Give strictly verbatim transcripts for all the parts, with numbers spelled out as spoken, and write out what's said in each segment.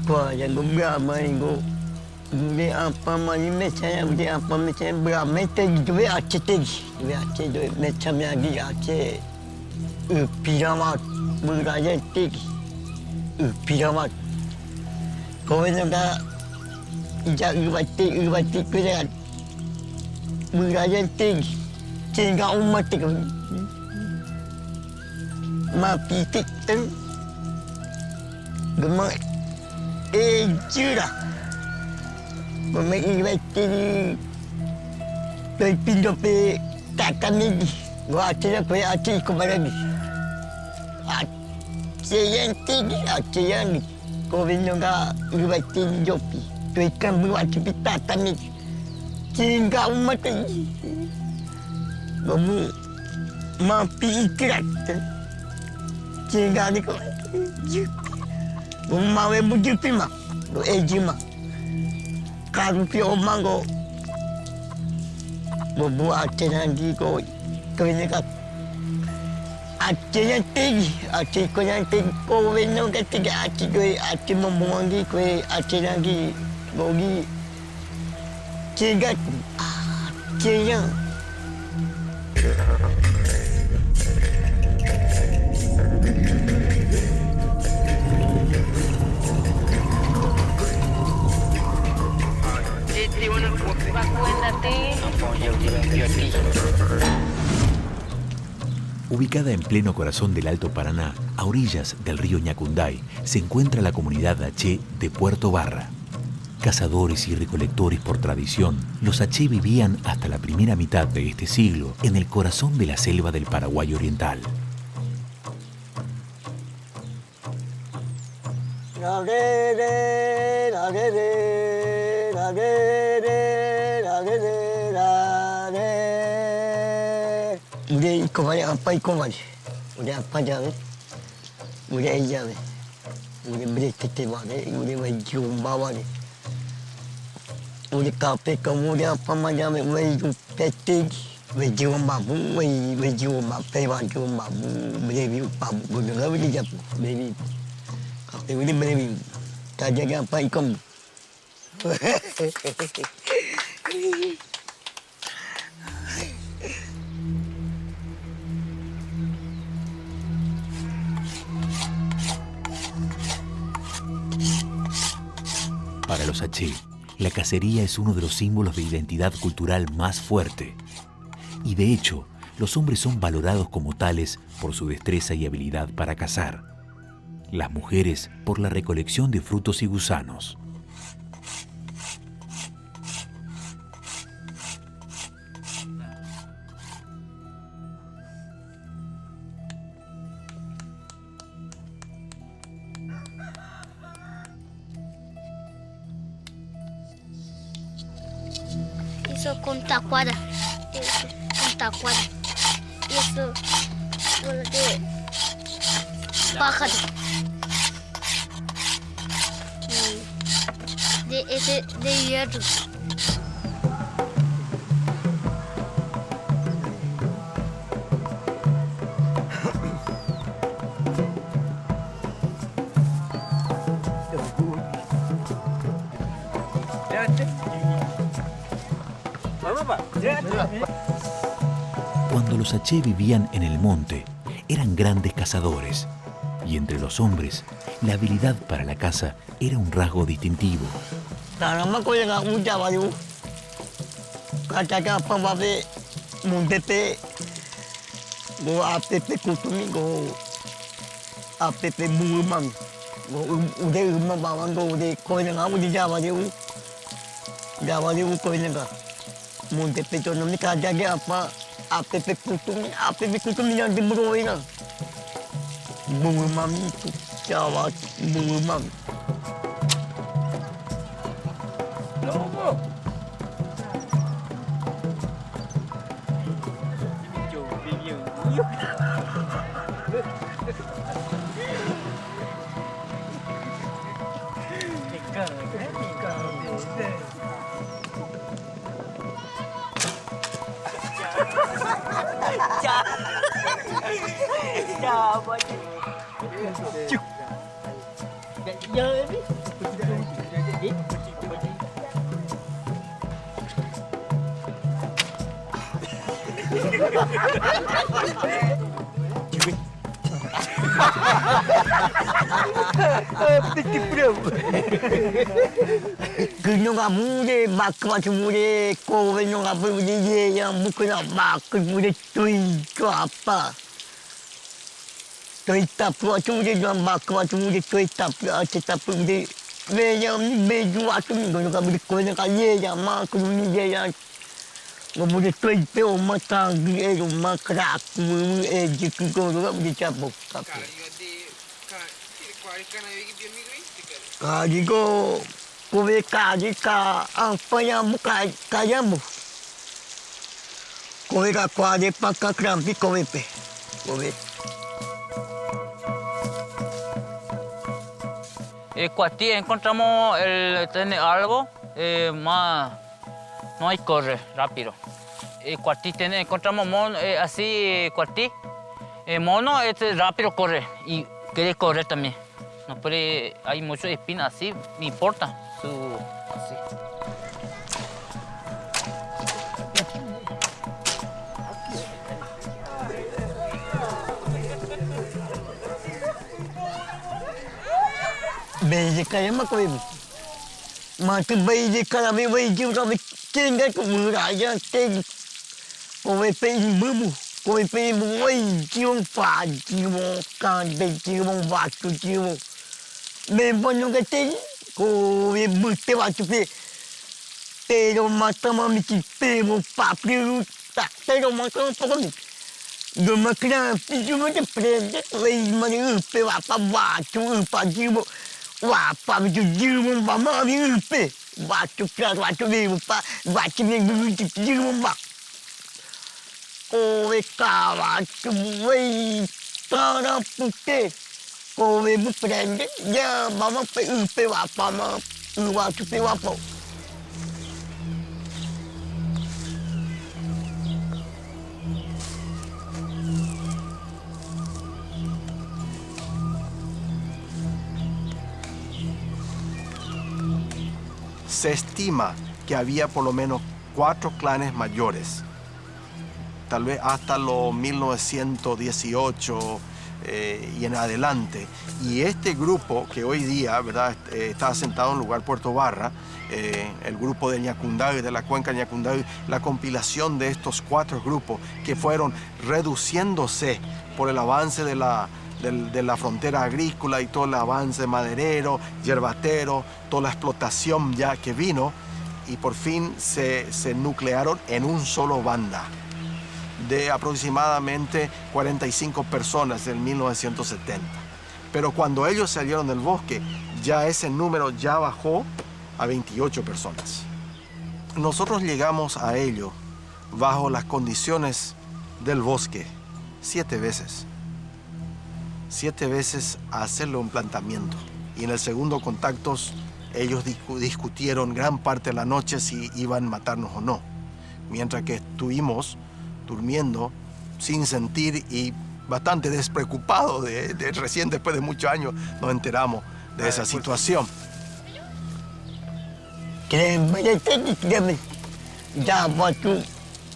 Kwa ya gu bra mai gu, gu de apa mai mecha ya, gu de apa mecha bra mai te gi, due ache te gi, due ache, due mecha mai gi ache. Upira mat, bra ya te gi. Upira mat. Ko weno ga, ya uba te, uba te kure at. Bra ya te gi. Chinga uma te gi. Ma pitik ten. Guma e jura. Guma i wetiri. Toi pindo pe tata migi. Go ache ya kue ache iko baragi. Ache yan tigi, ache yan. Ko weno ga i wetiri jopi. Toi kan bu ache pi tata migi. Chinga uma te. Gomu ma pi ikirat. Chinga ni ko. Gomu ma we mu jupi ma. Go eji ma. Karu pi o mango. Gomu ache nangi ko. Ko weno ga. Ache yan tigi, ache ko yan tigi, ko weno ga tigi, ache ko, ache mo muangi ko, ache nangi, gogi, tigi, ache yan. Ubicada en pleno corazón del Alto Paraná, a orillas del río Ñacunday, se encuentra la comunidad aché de Puerto Barra. Cazadores y recolectores por tradición, los aché vivían hasta la primera mitad de este siglo en el corazón de la selva del Paraguay oriental. Ure iko ware, apa iko ware. Ure apa ya we. Ure ai ya we. Ure bretete ware, ure wai jumba ware. Ure kape ka ure apa ma ya we, wai jumba. Peti, we jiwa mabu, we, we jiwa ma, pe wa jiwa mabu, brevi upabu, gununga we japu, brevi. Kape we brevi. Kaja ga apa ikom. Para los aché, la cacería es uno de los símbolos de identidad cultural más fuerte. Y de hecho, los hombres son valorados como tales por su destreza y habilidad para cazar. Las mujeres por la recolección de frutos y gusanos. Eso con tacuada. Eso con tacuada. Eso con de pájaro. Mm. De ese de hierro. Cuando los aché vivían en el monte, eran grandes cazadores, y entre los hombres, la habilidad para la caza era un rasgo distintivo. Tara ma ko ya ga uya wari u. Kata ka pa babe munde pe go ape pe kutumi go ape pe bu mami. Go ude uma bawan go ude ko ya ga ude ya wari u. Ya wari u ko ya ga. Munde pe to no mi ka ya ge apa, ape pe kutumi, ape pe kutumi yang di bro ina. Bunga mami tu, cawa bunga mami. Lobo. Kau nu nga mure, makra tu mure, kau nu nga mure, ye ya mukra makra mure, tui kapa. Tui tapu atu mure, nu makra atu mure, tui tapu, atu tapu mure. Ve ya mi be ju atu mi, nu nga mure, kau nu nga ye ya makra mi ye ya. Ngo mure tui pe o mata gi e o makra ku e ji ku go nu nga mure tapu. Kari go, kau ve kari ka apa ya mu ka, ka ya mu. Kau ve ka kuare pa ka krampi kau ve pe. Kau ve. E kuati encontramos el, tiene algo, eh, más, no hay corre rápido. E kuati tiene, encontramos mono, eh, así, eh, kuati. Eh, mono, este, rápido corre y quiere correr también. No puede, hay mucho espina así, me importa su, así. Beye kaya ma kau ve. Matu beye kara ve, beye kara ve, tenga ku mura ya te. Kau ve pe imumu, kau ve pe imumu, beye pa, beye ka, beye, batu, beye. Me bonu ga te, kau ve bute batu pe. Pero mata ma miti pe mo pa pe. Ta, pero mata ma pa ko mi. Duma kra, pi duma te prende, lei mani upe wapa, watu upa dimo, wapa mi tu dimo ba ma mi upe, watu kra, watu dimo pa, watu mi upe dimo ba. Kau ve ka watu wei tara pute, kau ve bu prende, ya ba ma pe upe wapa ma, u watu pe wapa. Se estima que había por lo menos cuatro clanes mayores, tal vez hasta los mil novecientos dieciocho, eh, y en adelante. Y este grupo que hoy día, ¿verdad?, eh, está asentado en el lugar Puerto Barra, eh, el grupo de Ñacundaü, de la cuenca Ñacundaü, la compilación de estos cuatro grupos que fueron reduciéndose por el avance de la, del, de la frontera agrícola y todo el avance maderero, yerbatero, toda la explotación ya que vino, y por fin se, se nuclearon en un solo banda de aproximadamente cuarenta y cinco personas en mil novecientos setenta. Pero cuando ellos salieron del bosque, ya ese número ya bajó a veintiocho personas. Nosotros llegamos a ello bajo las condiciones del bosque siete veces. Siete veces a hacerle un planteamiento. Y en el segundo contacto, ellos discu-, discutieron gran parte de la noche si iban a matarnos o no. Mientras que estuvimos durmiendo sin sentir y bastante despreocupado de, de recién después de muchos años nos enteramos de esa situación. Kre bere teki kre bere. Ya batu,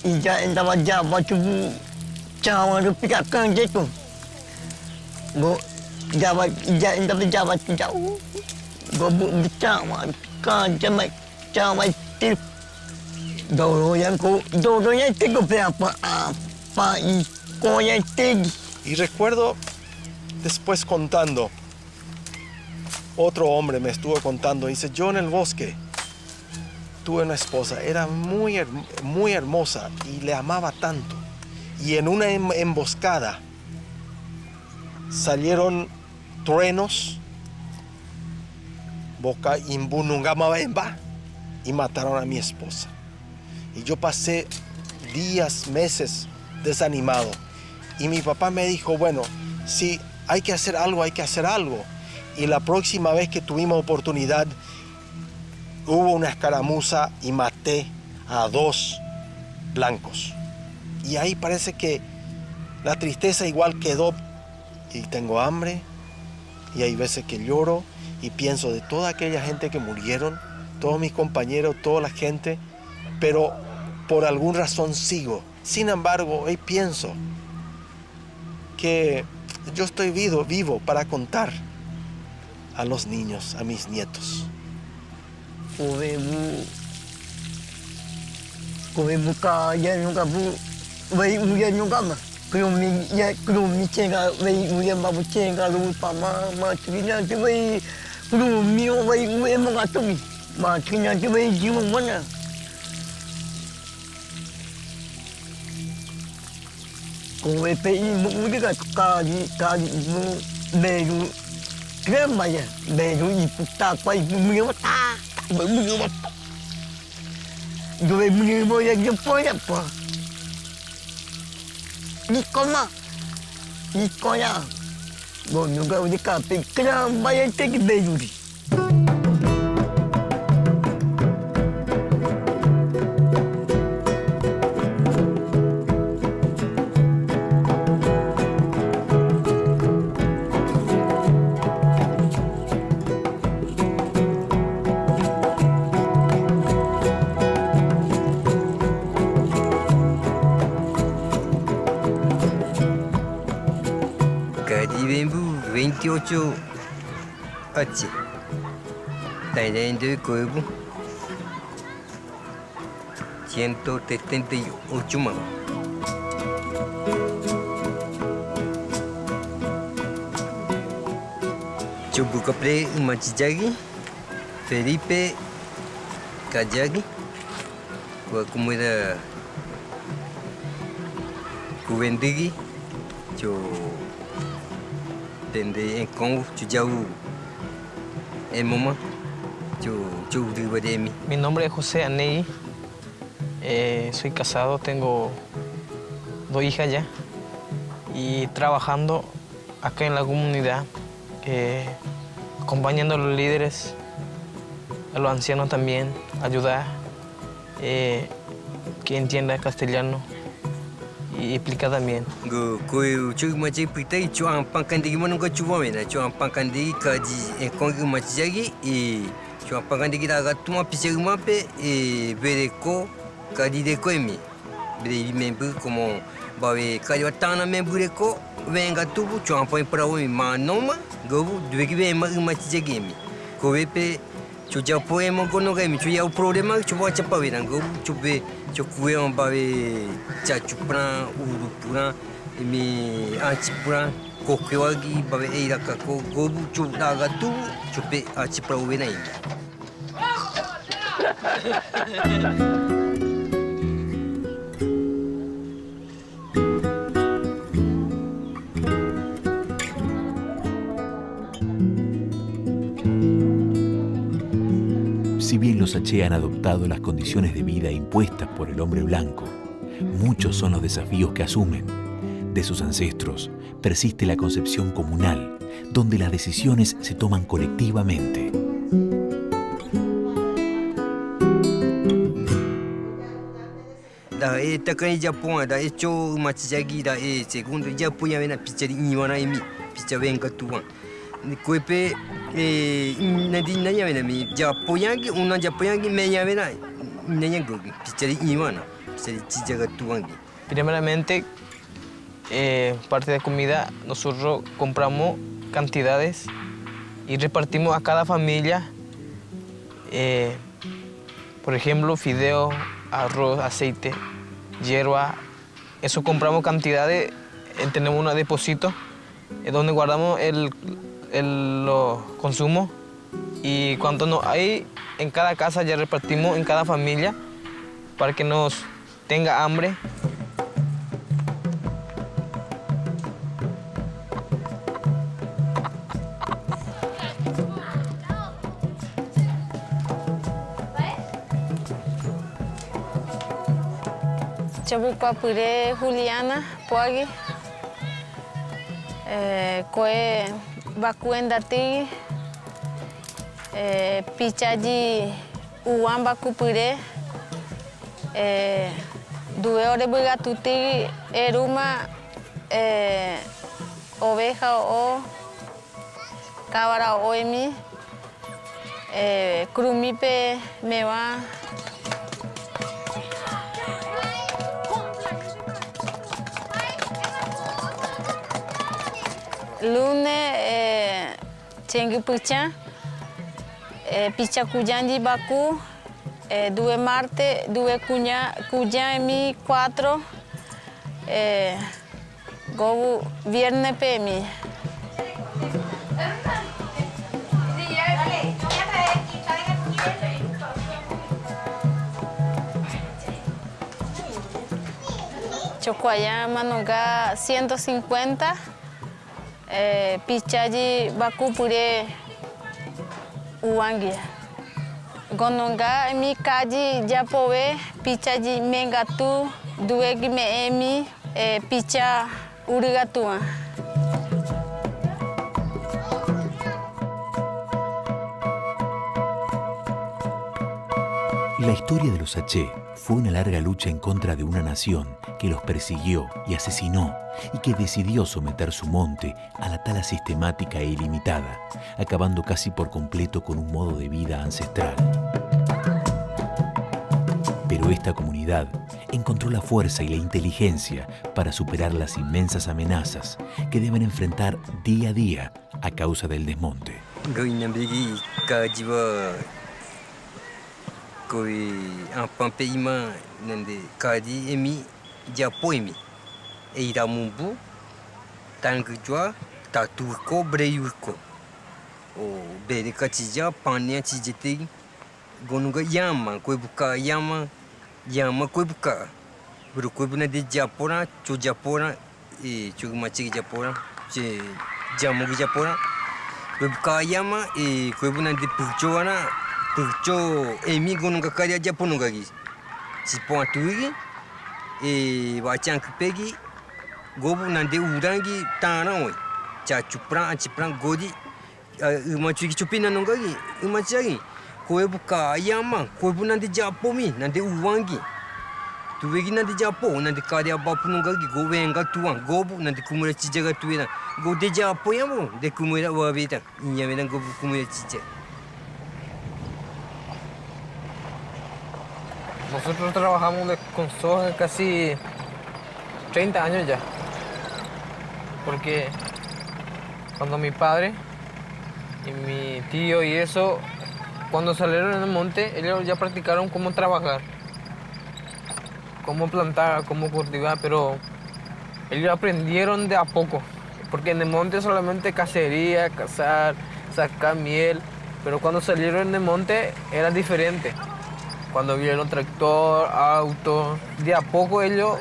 ya enda ba ya batu bu. Chawa ru pika kanje tu. Go ya ba, ya enda ba ya batu ya. Go bu, bu chawa kanje mai, chawa ti. Doro ya ko, doro ya ti ko pe apa, apa i ko ya ti. Y recuerdo después contando, otro hombre me estuvo contando, dice, yo en el bosque tuve una esposa, era muy her-, muy hermosa y le amaba tanto. Y en una em-, emboscada salieron truenos, boka imbunungama bemba, y mataron a mi esposa. Y yo pasé días, meses desanimado. Y mi papá me dijo, bueno, si hay que hacer algo, hay que hacer algo. Y la próxima vez que tuvimos oportunidad, hubo una escaramuza y maté a dos blancos. Y ahí parece que la tristeza igual quedó. Y tengo hambre, y hay veces que lloro, y pienso de toda aquella gente que murieron, todos mis compañeros, toda la gente, pero por algún razón sigo. Sin embargo, hoy pienso que yo estoy vivo, vivo para contar a los niños, a mis nietos. Kove bu, kove bu ka ya nu ka bu, wei u ya nu ka ma. Krumi ya, krumi chenga, wei u ya ma bu chenga lu pa ma, ma trina te wei, krumi o wei u e mo ka tumi. Ma trina te wei ji mo mana. Kove pe i mu uri ka kari, kari i mu beru. Krema ya, beru i puta kwa i mu mio ta, ta, mu mio ta. Dove mu mio ya, ya po ya po. Ni koma, ni koya. Go nu ga uri ka pe krema ya te ki beru ri. Kari bembu veintiocho H. Tairende koebu ciento setenta y ocho mama. Chobu kapre umachi yagi, Felipe Kayagi. Wa kumira kuendigi, chu tende en kon chu yau en moma, chu, chu uri wa de mi. Mi nombre es José Anei. Eh, soy casado, tengo dos hijas ya. Y trabajando acá en la comunidad, eh, acompañando a los líderes, a los ancianos también, ayudar, eh, que entienda castellano y explicar también. Go, ko chu machi pitai chu an pankandigi manu ka chu wamena, chu an pankandigi ka di, eh, kon machi yagi, eh, chu an pankandigi da ga tuma pisa uma pe, eh, bere ko, ka di de ko emi. Bere i membu komo bawe kari wa tana membu reko, wenga tubu, chu ampa i prau mi ma noma, gobu, dueki be ma umachi yagi mi. Kowe pe, chu japo emo gono ga mi, chu yau problema, chu wa chapa wena, gobu, chu be, chu kue on bawe, cha chu pran, uru pran, mi anchi pran, koke wagi, bawe eira ka ko, gobu, chu daga tubu, chu pe, anchi prau wena i. Si bien los H han adoptado las condiciones de vida impuestas por el hombre blanco, muchos son los desafíos que asumen. De sus ancestros persiste la concepción comunal, donde las decisiones se toman colectivamente. Da e takani Japón, da e chu machi yagi, da e segundo Japón ya wena pichari iwana imi, picha wenga tuwan. Ni kue pe, eh, nadi nanya wena mi, Japón yagi, una Japón yagi, menya wena, nanya gogi, pichari iwana, pichari chicha ga tuwangi. Primeramente, eh, parte de comida, nosotros compramos cantidades y repartimos a cada familia, eh, por ejemplo, fideo, arroz, aceite, hierba. Eso compramos cantidades, eh, tenemos un depósito, eh, donde guardamos el, el, los consumos y cuanto no hay en cada casa ya repartimos en cada familia para que nos tenga hambre. Chobu papire Juliana Puagi. Eh, kue baku en datigi, eh, picha gi uwan baku pire, eh, duwe ore bui ga tutigi eruma, eh, oveja o, cabra o emi, Eh, krumi pe me ba. Lune, eh, chengü picha, eh, picha kuyan di baku, eh, due marte, due kuña, kuyan mi kuatro, eh, gobu vierne pe mi. Chokua ya manunga ciento cincuenta. Eh, picha di baku pure uangia. Gonunga mi kadi ya pove picha di menga tu duegi me emi, eh, picha uriga tua. La historia de los Aché fue una larga lucha en contra de una nación que los persiguió y asesinó y que decidió someter su monte a la tala sistemática e ilimitada, acabando casi por completo con un modo de vida ancestral. Pero esta comunidad encontró la fuerza y la inteligencia para superar las inmensas amenazas que deben enfrentar día a día a causa del desmonte. Gaina begi kadi ba koi ampan pe ima nande kadi emi, yapo emi. Ei ramu bu tanqyua tatu ko brei ko. O bere kati ya pani ati jete. Gonunga yama kue buka yama, yama kue buka. Bru kue bu nande yapora, cho yapora, e, cho machigi yapora, che, yamo gi yapora. Kue buka yama, e, kue bu nande pucho ana, pucho emi gonunga karia yapo nunga gi. Si pon atu wigi, e, ba chanki pegi, gobu nande urangi tana oi. Cha chupran, achipran godi, a, umachu igi chupina nunga gi, umachu agi. Kue buka yama, kue bu nande yapo mi, nande uangi. Tuwegi nande yapo, nande karia bapu nunga gi, go wenga tuan, gobu, nande kumuira chicha ga tuwira. Go de yapo yamo, de kumuira wabira, iña wira gobu kumuira chicha. Nosotros trabajamos de, con soja casi treinta años ya. Porque cuando mi padre y mi tío y eso, cuando salieron en el monte, ellos ya practicaron cómo trabajar, cómo plantar, cómo cultivar, pero ellos aprendieron de a poco, porque en el monte solamente cacería, cazar, sacar miel, pero cuando salieron en el monte era diferente. Cuando vieron tractor, auto, de a poco ellos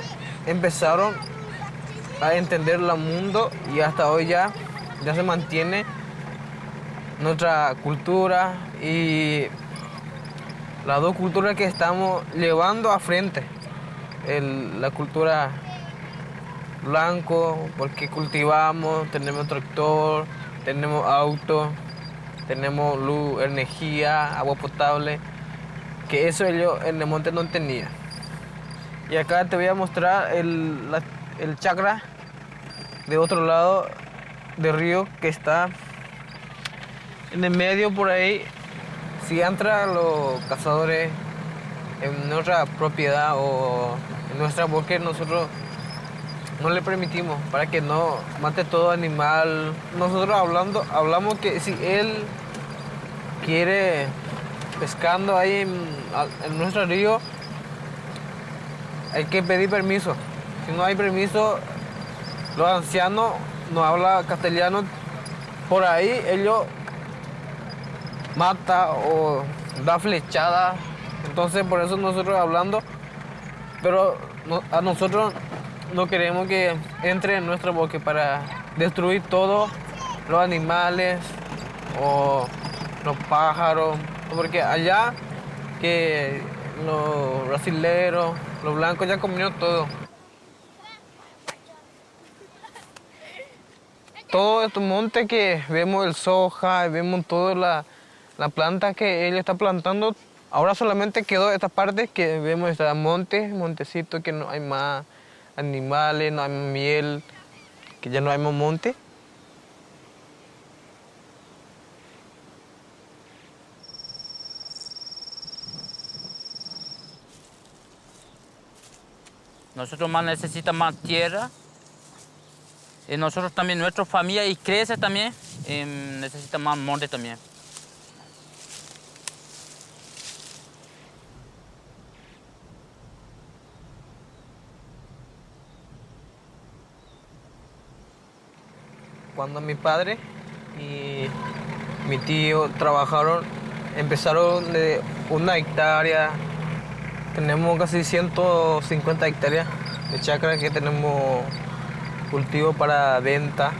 empezaron a entender el mundo y hasta hoy ya, ya se mantiene nuestra cultura y las dos culturas que estamos llevando a frente. El, la cultura blanco, porque cultivamos, tenemos tractor, tenemos auto, tenemos luz, energía, agua potable, que eso ellos en el monte no tenía. Y acá te voy a mostrar el, la, el chakra de otro lado de río que está en el medio por ahí. Si entra los cazadores en nuestra propiedad o en nuestra bosque, nosotros no le permitimos para que no mate todo animal. Nosotros hablando, hablamos que si él quiere pescando ahí en, en nuestro río, hay que pedir permiso. Si no hay permiso, los ancianos no habla castellano, por ahí ellos mata o da flechada. Entonces, por eso nosotros hablando, pero no, a nosotros no queremos que entre en nuestro bosque para destruir todo, los animales o los pájaros, porque allá que los brasileros, los blancos ya comieron todo. Todo este monte que vemos, el soja, vemos toda la, la planta que él está plantando, ahora solamente quedó esta parte que vemos, está monte, montecito, que no hay más animales, no hay más miel, que ya no hay más monte. Nosotros más necesita más tierra. Y nosotros también, nuestra familia y crece también, em, necesita más monte también. Cuando mi padre y mi tío trabajaron, empezaron de una hectárea. Tenemos casi ciento cincuenta hectáreas de chacra que tenemos cultivo para venta.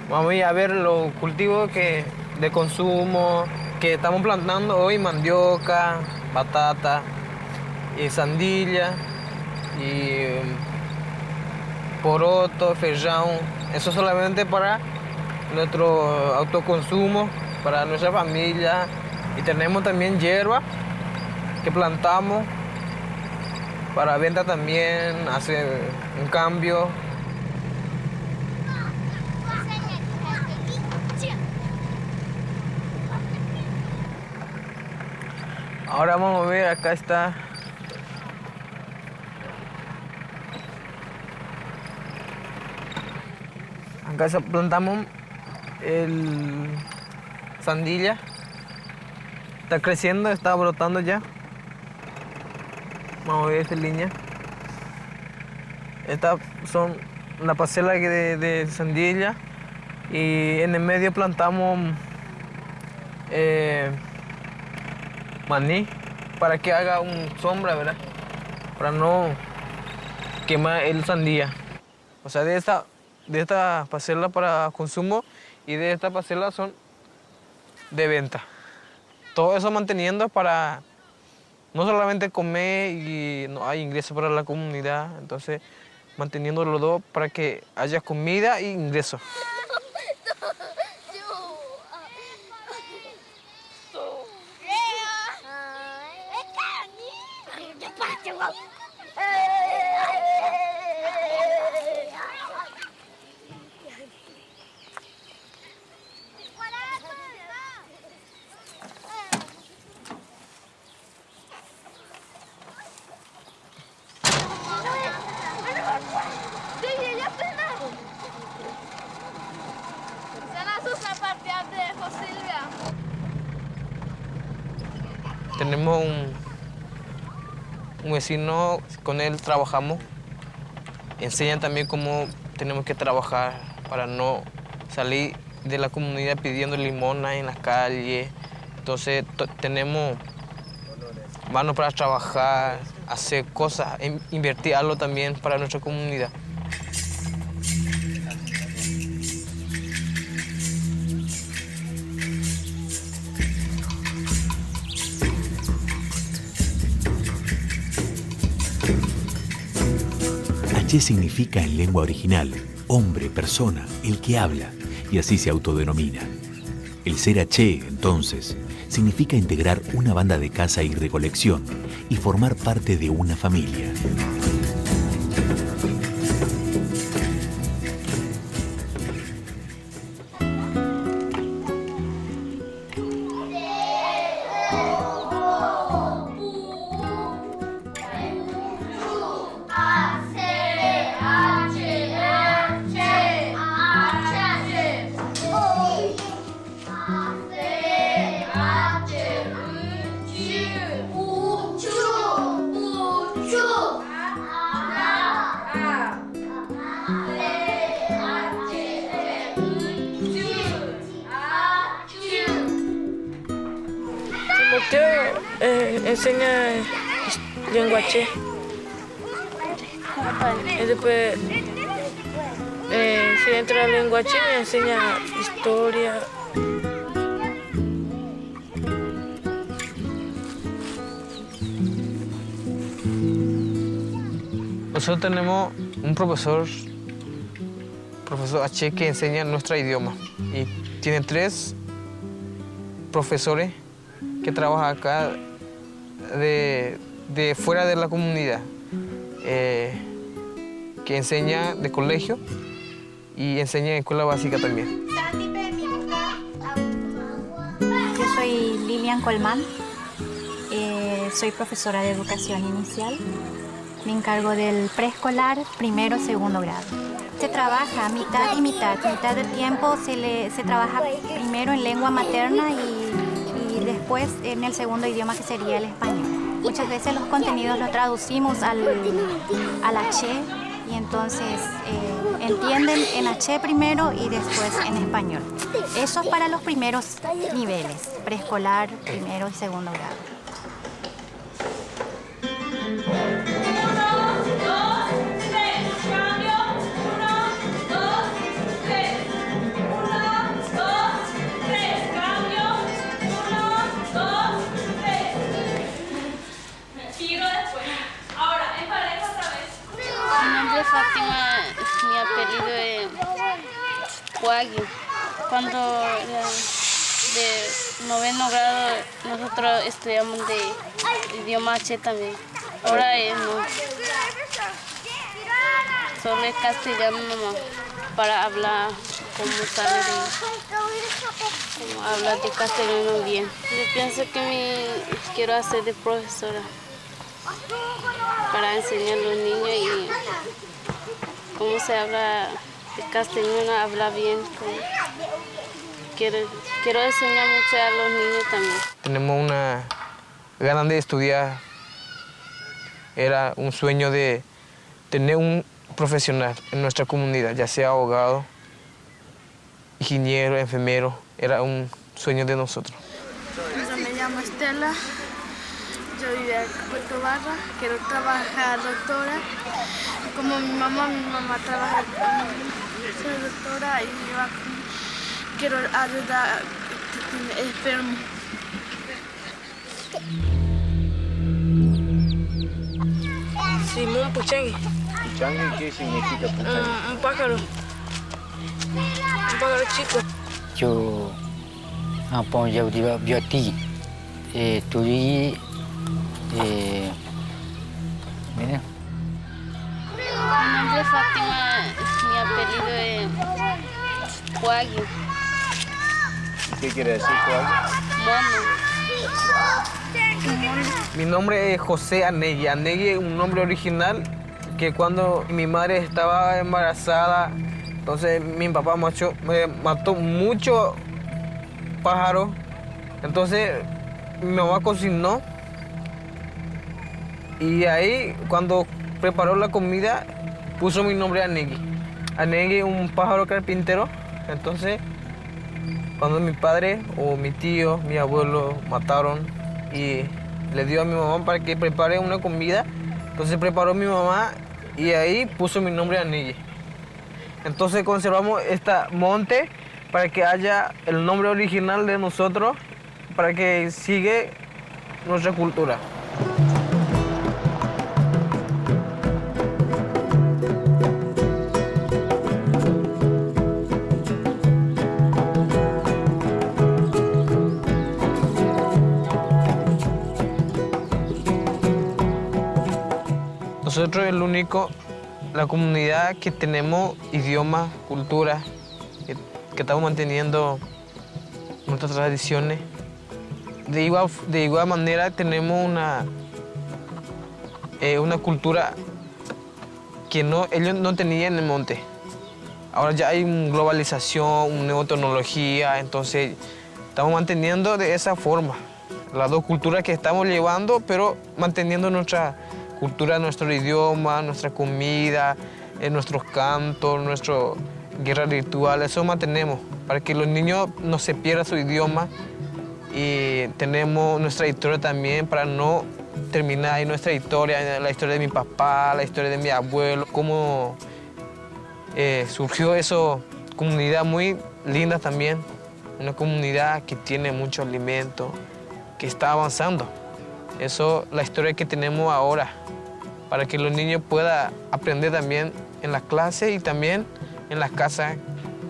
Vamos a ir a ver los cultivos que, de consumo que estamos plantando hoy, mandioca, batata, y sandilla, y, mm, poroto, feijão. Eso solamente para nuestro autoconsumo, para nuestra familia. Y tenemos también hierba que plantamos para venta también, hacer un cambio. Ahora vamos a ver, acá está. Acá sa-, plantamos el sandilla. Está creciendo, está brotando ya. Vamos a ver esta línea. Estas son la parcela que de, de sandilla. Y en el medio plantamos, eh, maní para que haga un sombra, ¿verdad? Para no quemar el sandía. O sea, de esta, de esta parcela para consumo y de esta parcela son de venta. Todo eso manteniendo para no solamente comer y no hay ingreso para la comunidad, entonces manteniendo los dos para que haya comida y ingreso. Tenemos un, un vecino, con él trabajamos. Enseña también cómo tenemos que trabajar para no salir de la comunidad pidiendo limona en la calle. Entonces, to-, tenemos mano para trabajar, hacer cosas, in-, invertir algo también para nuestra comunidad. Ache significa en lengua original hombre, persona, el que habla, y así se autodenomina. El ser ache, entonces, significa integrar una banda de caza y recolección y formar parte de una familia. Timoteo, eh, enseña lengua ache. Y después, eh, si entra lengua ache, me enseña historia. Nosotros tenemos un profesor, profesor ache, que enseña nuestro idioma. Y tiene tres profesores que trabajan acá de, de fuera de la comunidad, eh, que enseña de colegio y enseña en escuela básica también. Yo soy Lilian Colmán, eh, soy profesora de educación inicial. Me encargo del preescolar, primero, segundo grado. Se trabaja mitad y mitad. Mitad del tiempo se le, se trabaja primero en lengua materna y, y después en el segundo idioma, que sería el español. Muchas veces los contenidos los traducimos al, al aché y entonces, eh, entienden en aché primero y después en español. Eso es para los primeros niveles, preescolar, primero y segundo grado. Uno, dos, tres, cambio. Uno, dos, tres. Uno, dos, tres, cambio. Uno, dos, tres. Tiro después. Ahora, en pareja otra vez. Mi nombre es Fátima, mi apellido es Kuagi. Cuando era de noveno grado, nosotros estudiamos de idioma aché también. Ahora es no. Solo es castellano nomás, para hablar como sale de, como hablar de castellano bien. Yo pienso que me quiero hacer de profesora para enseñar a los niños y cómo se habla el castellano, habla bien. Como quiero, quiero enseñar mucho a los niños también. Tenemos una ganas de estudiar. Era un sueño de tener un profesional en nuestra comunidad, ya sea abogado, ingeniero, enfermero, era un sueño de nosotros. Yo me llamo Estela, yo vivo en Puerto Barra, quiero trabajar doctora. Como mi mamá, mi mamá trabaja, mm, soy doctora y yo quiero ayudar a que tiene enfermo. Simón Puchangui. ¿Puchangui qué significa puchangui? Mm, un pájaro. Un pájaro chico. Yo, ah, pon yo digo, yo ti. Eh, tu di, eh, mira. Mi nombre es Fátima, mi apellido es Kuagi. ¿Y qué quiere decir Kuagi? Mono. Mi nombre es José Anegui. Anegui es un nombre original que cuando mi madre estaba embarazada, entonces mi papá macho, me mató mucho pájaro. Entonces mi mamá cocinó. Y ahí, cuando preparó la comida, puso mi nombre Anegui. Anegui, un pájaro carpintero. Entonces, cuando mi padre o mi tío, mi abuelo mataron y le dio a mi mamá para que prepare una comida, entonces preparó mi mamá y ahí puso mi nombre Anegui. Entonces conservamos esta monte para que haya el nombre original de nosotros para que sigue nuestra cultura. Nosotros el único, la comunidad que tenemos idioma, cultura, que, que estamos manteniendo nuestras tradiciones. De igual, de igual manera tenemos una, eh, una cultura que no, ellos no tenían en el monte. Ahora ya hay un globalización, una nueva tecnología, entonces estamos manteniendo de esa forma las dos culturas que estamos llevando, pero manteniendo nuestra cultura, nuestro idioma, nuestra comida, eh, nuestros cantos, nuestro guerra ritual, eso mantenemos, para que los niños no se pierdan su idioma. Y tenemos nuestra historia también, para no terminar ahí nuestra historia, la historia de mi papá, la historia de mi abuelo, cómo, eh, surgió esa comunidad muy linda también. Una comunidad que tiene mucho alimento, que está avanzando. Eso, la historia que tenemos ahora, para que los niños puedan aprender también en la clase y también en la casa,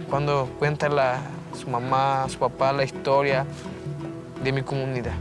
cuando cuenta la, su mamá, su papá la historia de mi comunidad.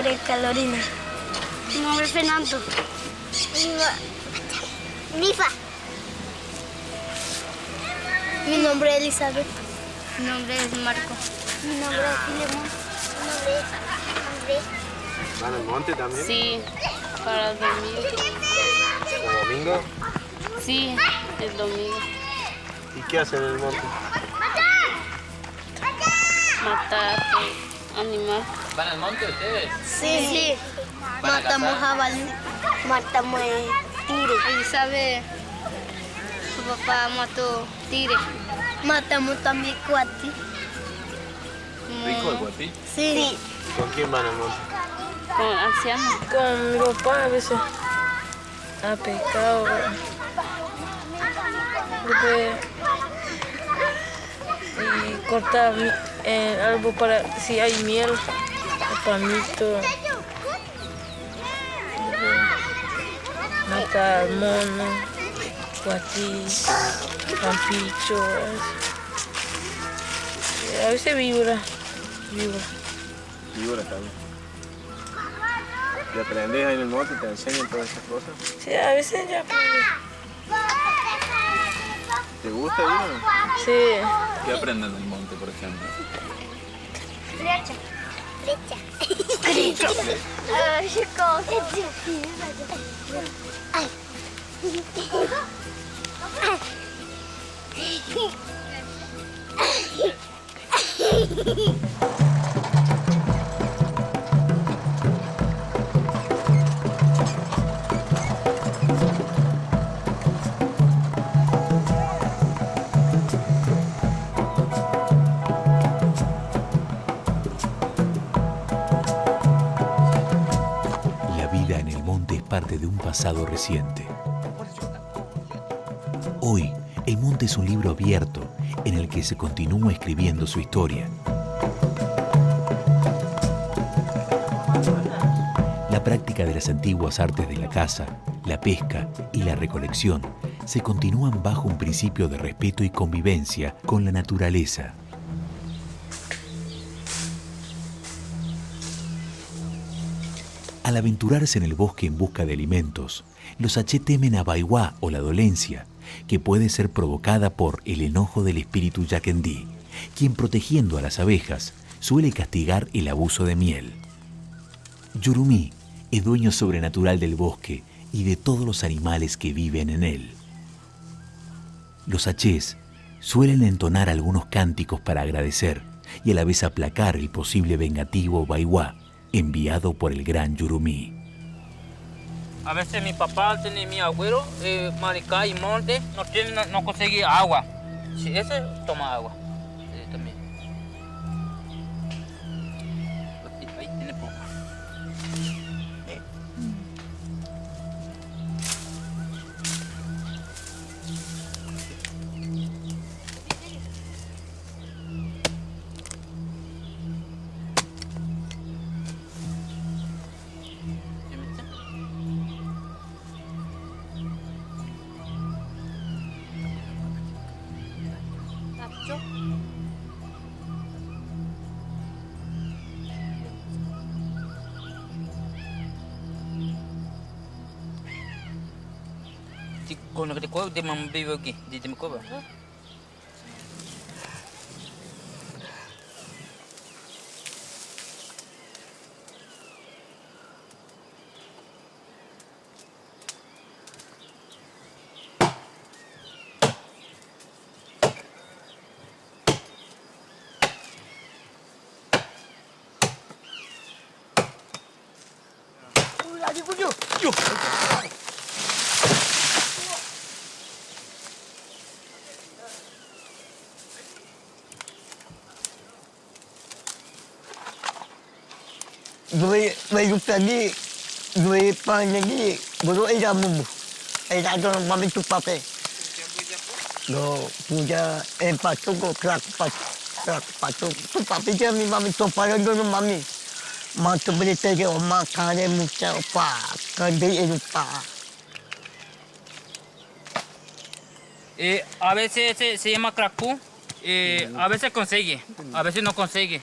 De Carolina. Mi nombre es Fernando. Nifa. Mi nombre es Elizabeth. Mi nombre es Marco. Mi nombre es Filemón. Mi nombre es Andrés. ¿Van al monte también? Sí, para dormir. ¿El domingo? Sí, el domingo. ¿Y qué hacen en el monte? Matar animal. ¿Van al monte ustedes? Sí. Sí. ¿Van a cazar? Matamos jabalí, matamos, eh, tigre. Elizabeth, su papá mató tigre. Matamos también cuatí. ¿Rico el cuatí? Sí. ¿Con quién van al monte? Con ancianos. Con mi papá a veces. A pescado, eh. Después, y cortar mi-, eh, algo para, si hay miel, o palmito. Después, matar mono, cuatí, campicho, eso. A veces víbora, víbora. Víbora también. ¿Y aprendes ahí en el monte? ¿Te enseñan todas esas cosas? Sí, a veces ya aprendí. ¿Te gusta ir o no? Sí. ¿Qué aprenden en el monte, por ejemplo? Flecha. Flecha. Ay, ¿cómo? Ay. La vida en el monte es parte de un pasado reciente. Hoy, el monte es un libro abierto en el que se continúa escribiendo su historia. La práctica de las antiguas artes de la caza, la pesca y la recolección se continúan bajo un principio de respeto y convivencia con la naturaleza. Al aventurarse en el bosque en busca de alimentos, los aché temen a Baiwa o la dolencia, que puede ser provocada por el enojo del espíritu Yakendí, quien, protegiendo a las abejas, suele castigar el abuso de miel. Yurumí es dueño sobrenatural del bosque y de todos los animales que viven en él. Los achés suelen entonar algunos cánticos para agradecer y a la vez aplacar el posible vengativo Baiwa, enviado por el gran Yurumí. A veces mi papá tiene, mi abuelo, eh, maricá y monte, no tiene, no, no consigue agua. Si ese toma agua. Eh, también. Ahí tiene poco. Eh. Ti kona kati ko de mam bibi ki di timi ko ba. Doi, doi ruta gi, doi panya gi, boro era mumu. Era dona mami tu pape. Do puja en patu ko krak patu, krak patu. Tu pape ya mi mami to para dona mami. Ma to bele tege o ma kare mucha o pa, kande eru pa. Eh, a veces se, se llama crackpú, eh, a veces consigue, a veces no consigue.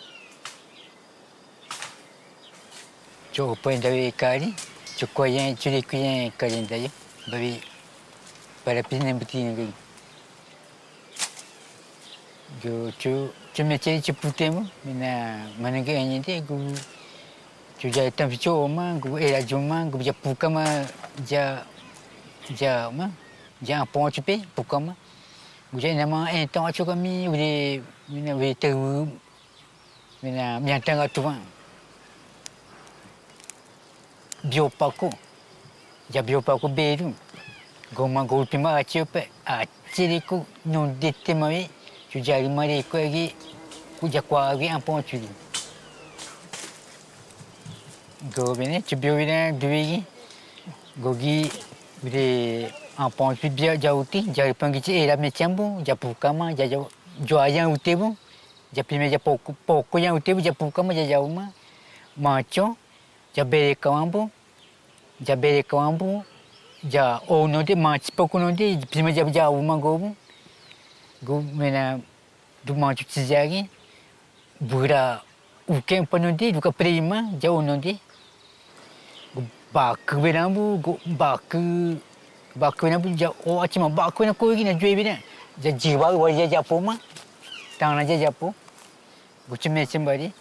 Cho upa dawi kari, cho kwa yang, cho ri ku yang kari dawi, bawi para pina buti ngi. Gu chu, chu mecheri chu pute mu, mina mana ga enye de gu, chu ja tam chu ma, gu era ju ma, gu ja puka ma, ja, ja ma, ja pon chu pe, puka ma. Gu ja na ma en ton chu kami, uri, mina uri te u, mina mian tanga tu ma. Bio paku. Ja bio paku beru. Gu ma gu ultima achi pe, achi ri ku, nu dite ma wi, chu jari mari ku agi, ku ja kwa agi ampon chu ri. Gu bine, chu bio bine, dui gi, gu gi, bide, ampon chu bia ja uti, jari pangi chi era me chambu, ja puka ma, ja, ja, jo ayan ute bu, ja pime ja poku, poku yang ute bu, ja puka ma, ja, ja uma, macho, ja bere kawambu, ja bere kawambu, ja o no de, machi poku no de, pima ja, ja uma gobu. Gu mena, du machu chi jagi, bura, uke pa no de, duka prima, ja o no de. Gu baku bena bu, gu baku, baku bena bu, ja o achi ma, baku bena ko igi na jue bena. Ja jiwa, wa ja japu ma. Tana ja japu. Gu chu me chembari.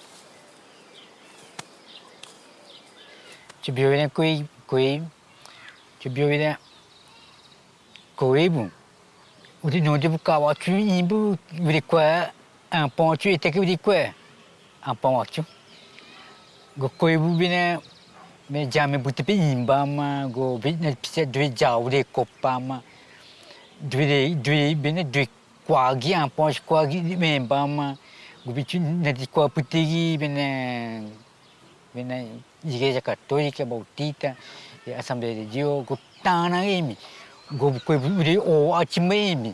Chu bio bena koi, koi. Chu bio bena koi bu. Uri no de bu ka watchu imbu, uri kwa, ampan watchu ita ki uri kwa. Ampan watchu. Go koibu bina, me jame buti pe imbama, go bina pisa dui jau de kopama. Dui de, dui bina dui kwagi ampan watchu kwagi me imbama. Go bichu nati kwa putigi bina. Bina Igreja Katólika, Bautista, e Asambleia de Deus, go tana imi. Go koibu uri o achi ma imi.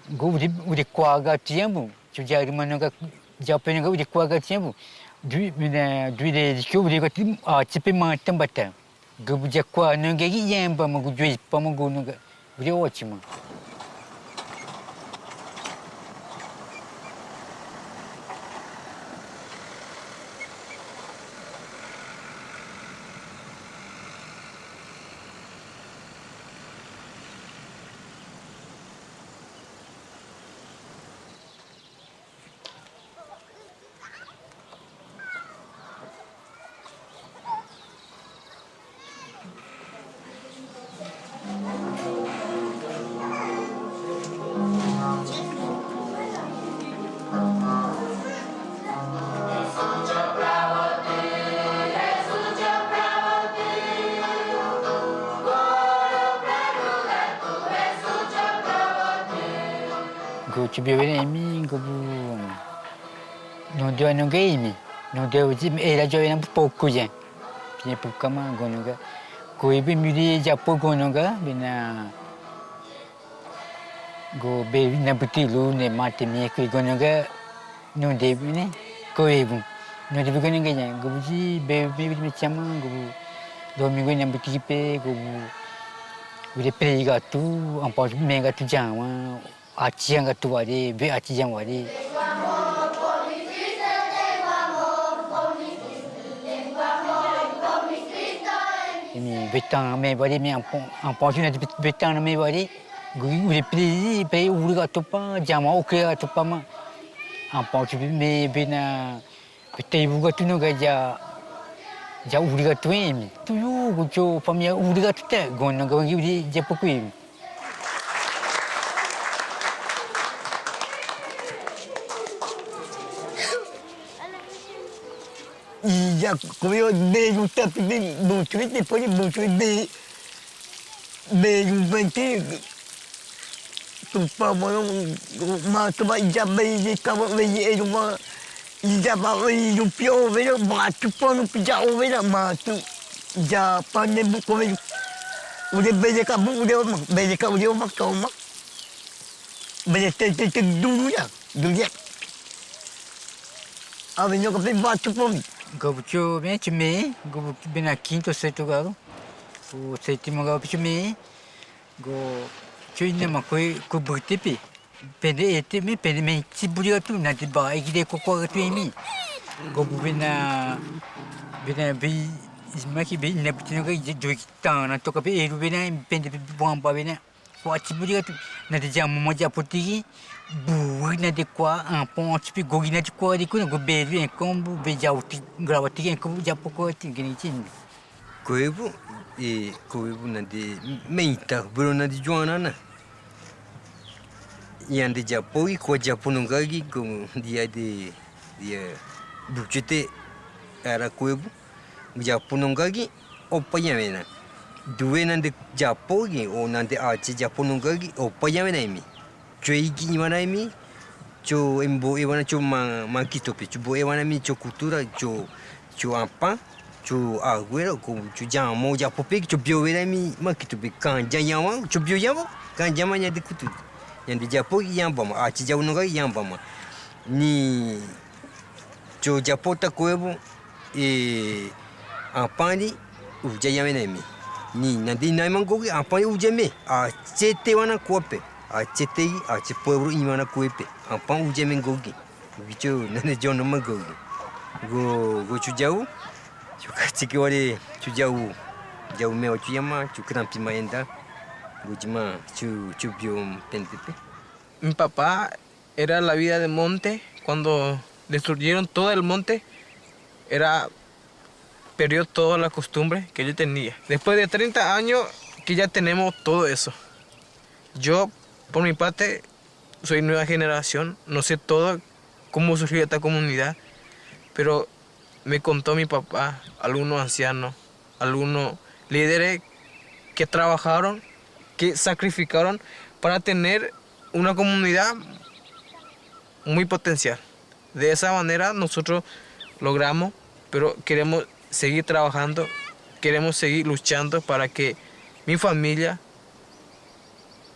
Go uri, uri kwaga tiembu. Chu jari mano ga, jape no ga uri kwaga tiembu. Dui, bina, dui de dikio uri ga ti, achi pe ma tambata. Go bu ja kwa no ga gi yamba ma go jui pa ma go no ga. Uri o achi ma. Go chu bia wena imi, go bu no dia no ga imi, no dia uji era jo wena bu poku ya. Pia puka ma go no ga. Koibu mi uri japo go no ga, bina go be na buti lu ne mate mi kui go no ga, no de bina, koibu. No de bu go no ga ya, go buji be mi uri me chama, go bu domingo na buti pe, go bu uri prega tu, ampan me ga tu jama. Achi yang katu wari, be achi yang wari. Ini be tana me wari, me ampan, ampan chu na be tana me wari. Gu, gu uri pri, pri uri katu pa, jama ukri katu pa ma. Ampan chu me be na Kutei bu katu no ga ja, ja uri katu imi. Tuyu gu cho famia uri katu te, go no ga uri ja poku imi. Ija koyo de yu tapi de buchu te pori buchu de. Be yu benti tu pa mono ma tu ba ija be yu ka ba be yu ma ija ba be yu pio be ba tu pa no pija o be ma tu ija pa ne bu ko be yu. Uri be ka bu uri ma be ka uri ma ka ma. Be te te te duru ya duru ya. A be no ka be ba tu pa mi. Go bucho be chu me go bu be na quinto sexto grado. O séptimo grado chu me. Go chu ina ma kue ku buti pi. Pende ete mi pende me chi buri katu na ti ba igi de ko ko katu imi. Go bu bina bina bi isma ki bi na buti no ka ije doi ki tana toka bi eru bina pende bi bwamba bina. Ko achi buri katu na ti jamu ma japo tiki bu na ti kwa ampan achi pi go gi na ti kwa di kuna go beru en kombu be jau ti graba tiki en kombu japo ko ti gini chin. Koebu, e, koebu na de meita, bro na de Joana na. Yan de japo i kwa japo nungagi ko dia de dia buchete ara koebu. Japo nungagi opa yamena. Due na de japo gi o na de achi japo nungagi opa yamena imi. Chu eigi iwana imi, chu embo ewana chu ma, ma kitopi, chu bo ewana imi, chu kutura, chu, chu ampan, chu aguero, ku, chu jamo, japo pe, chu bio wena imi, ma kitopi, kan ja yama, chu bio yama, kan jama nya de kutu. Nya de japo yamba ma, achi jau no ga yamba ma. Ni Cho japo ta koebu, e, ampani uja yame na mi. Ni nandi nai mangogi ampani uja me. A chete wana kope. A chete, a che pueblo iwana kope. Ampan uja me gogi. Bicho nani jono mangogi. Go, go chu jau. Chu kachiki wari chu jau. Jau me ochu yama, chu krampi mayenda. Go jima chu, chu bio pentepe. Mi papá era la vida de monte. Cuando destruyeron todo el monte, era, perdió toda la costumbre que él tenía. Después de treinta años que ya tenemos todo eso. Yo Por mi parte, soy nueva generación, no sé todo cómo surgió esta comunidad, pero me contó mi papá, algunos ancianos, algunos líderes que trabajaron, que sacrificaron para tener una comunidad muy potencial. De esa manera nosotros logramos, pero queremos seguir trabajando, queremos seguir luchando para que mi familia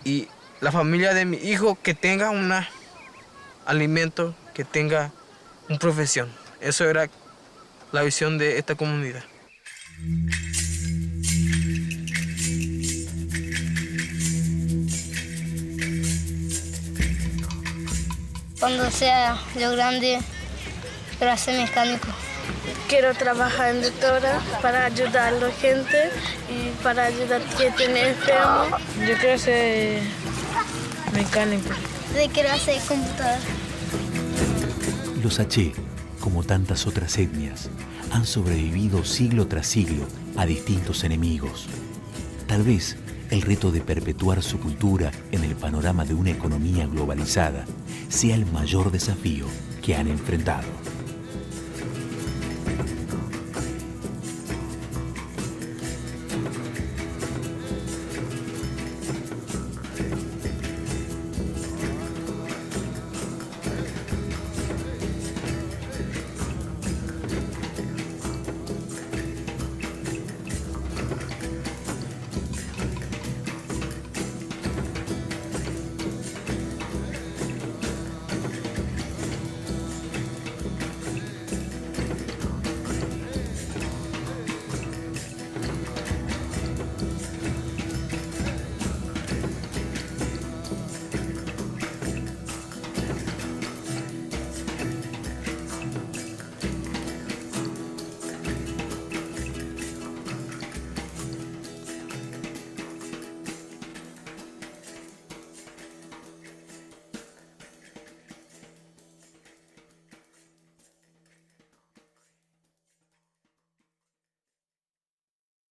y la familia de mi hijo que tenga un alimento, que tenga una profesión. Eso era la visión de esta comunidad. Cuando sea yo grande, quiero ser mecánico. Quiero trabajar en doctora para ayudar a la gente y para ayudar que tiene enfermo. Yo quiero ser mecánico. Yo quiero hacer computador. Los aché, como tantas otras etnias, han sobrevivido siglo tras siglo a distintos enemigos. Tal vez el reto de perpetuar su cultura en el panorama de una economía globalizada sea el mayor desafío que han enfrentado.